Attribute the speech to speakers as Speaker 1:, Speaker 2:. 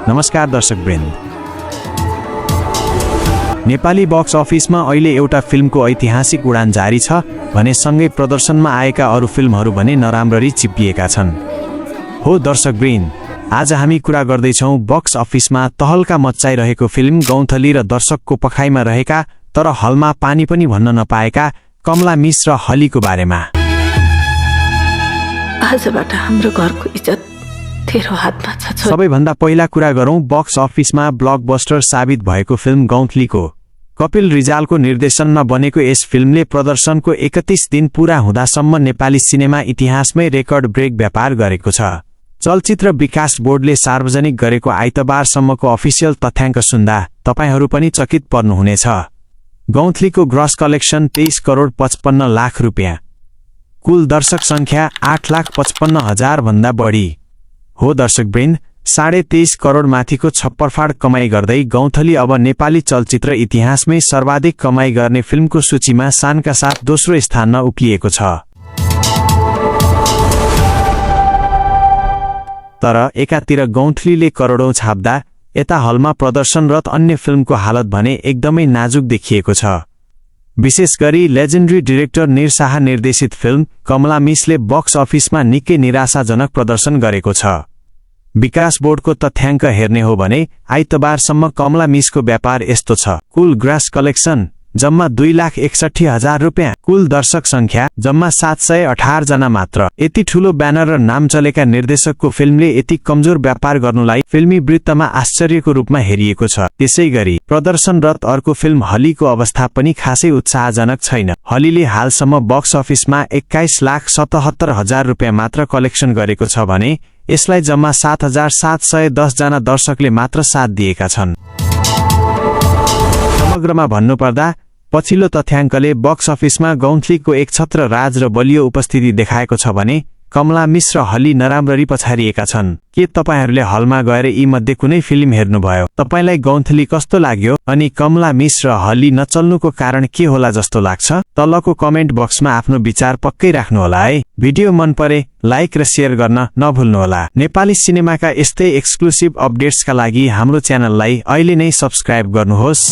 Speaker 1: नमस्कार दर्शकवृन्द। नेपाली बक्स अफिसमा अहिले एउटा फिल्मको ऐतिहासिक उडान जारी छ भने सँगै प्रदर्शनमा आएका अरू फिल्महरू भने नराम्ररी चिप्पिएका छन्। हो दर्शकवृन्द, आज हामी कुरा गर्दैछौँ बक्स अफिसमा तहल्का मच्चाइरहेको फिल्म गौन्थली र दर्शकको पखाइमा रहेका तर हलमा पानी पनि भन्न नपाएका कमला मिस र हलीको बारेमा।
Speaker 2: आजबाट हाम्रो घरको इज्जत तेरो हातमा छ।
Speaker 1: सबैभन्दा पहिला कुरा गरौँ बक्स अफिसमा ब्लकबस्टर साबित भएको फिल्म गौन्थलीको। कपिल रिजालको निर्देशनमा बनेको यस फिल्मले प्रदर्शनको 31 दिन पूरा हुँदासम्म नेपाली सिनेमा इतिहासमै रेकर्ड ब्रेक व्यापार गरेको छ। चलचित्र विकास बोर्डले सार्वजनिक गरेको आइतबारसम्मको अफिसियल तथ्याङ्क सुन्दा तपाईहरू पनि चकित पर्नुहुनेछ। गौन्थलीको ग्रस कलेक्सन 23 करोड 55 लाख रुपियाँ, कुल दर्शक संख्या 8,55,000 भन्दा बढी। हो दर्शकवृन्द, 23.5 करोड माथिको छप्परफाड कमाई गर्दै गौन्थली अब नेपाली चलचित्र इतिहासमै सर्वाधिक कमाई गर्ने फिल्मको सूचीमा शानका साथ दोस्रो स्थानमा उक्लिएको छ। तर एकातिर गौन्थलीले करोडौं छाप्दा यता हलमा प्रदर्शनरत अन्य फिल्मको हालत भने एकदमै नाजुक देखिएको छ। विशेष गरी लेजेन्डरी डिरेक्टर निर शाह निर्देशित फिल्म कमला मिसले बक्स अफिसमा निकै निराशाजनक प्रदर्शन गरेको छ। विकास बोर्डको तथ्याङ्क हेर्ने हो भने आइतबारसम्म कमला मिसको व्यापार यस्तो छ। कुल ग्रास कलेक्सन जम्मा 2,61,000 रुपियाँ, कुल दर्शक संख्या जम्मा 718 जना मात्र। यति ठूलो ब्यानर र नाम चलेका निर्देशकको फिल्मले यति कमजोर व्यापार गर्नुलाई फिल्मी वृत्तमा आश्चर्यको रूपमा हेरिएको छ। त्यसैगरी प्रदर्शनरत अर्को फिल्म हलीको अवस्था पनि खासै उत्साहजनक छैन। हलीले हालसम्म बक्स अफिसमा 21,77,000 रुपियाँ मात्र कलेक्सन गरेको छ भने यसलाई जम्मा 7,710 जना दर्शकले मात्र साथ दिएका छन्। समग्रमा भन्नुपर्दा पछिल्लो तथ्याङ्कले बक्स अफिसमा गौन्थलीको एक छत्र राज र बलियो उपस्थिति देखाएको छ भने कमला मिस र हली नराम्ररी पछारिएका छन्। के तपाईहरूले हलमा गएर यी मध्ये कुनै फिल्म हेर्नुभयो? तपाईलाई गौन्थली कस्तो लाग्यो अनि कमला मिस र हली नचल्नुको कारण के होला जस्तो लाग्छ? तलको कमेन्ट बक्समा आफ्नो विचार पक्कै राख्नुहोला है। भिडियो मन परे लाइक र शेयर गर्न नभुल्नुहोला। नेपाली सिनेमाका यस्तै एक्सक्लुसिभ अपडेट्सका लागि हाम्रो च्यानललाई अहिले नै सब्स्क्राइब गर्नुहोस्।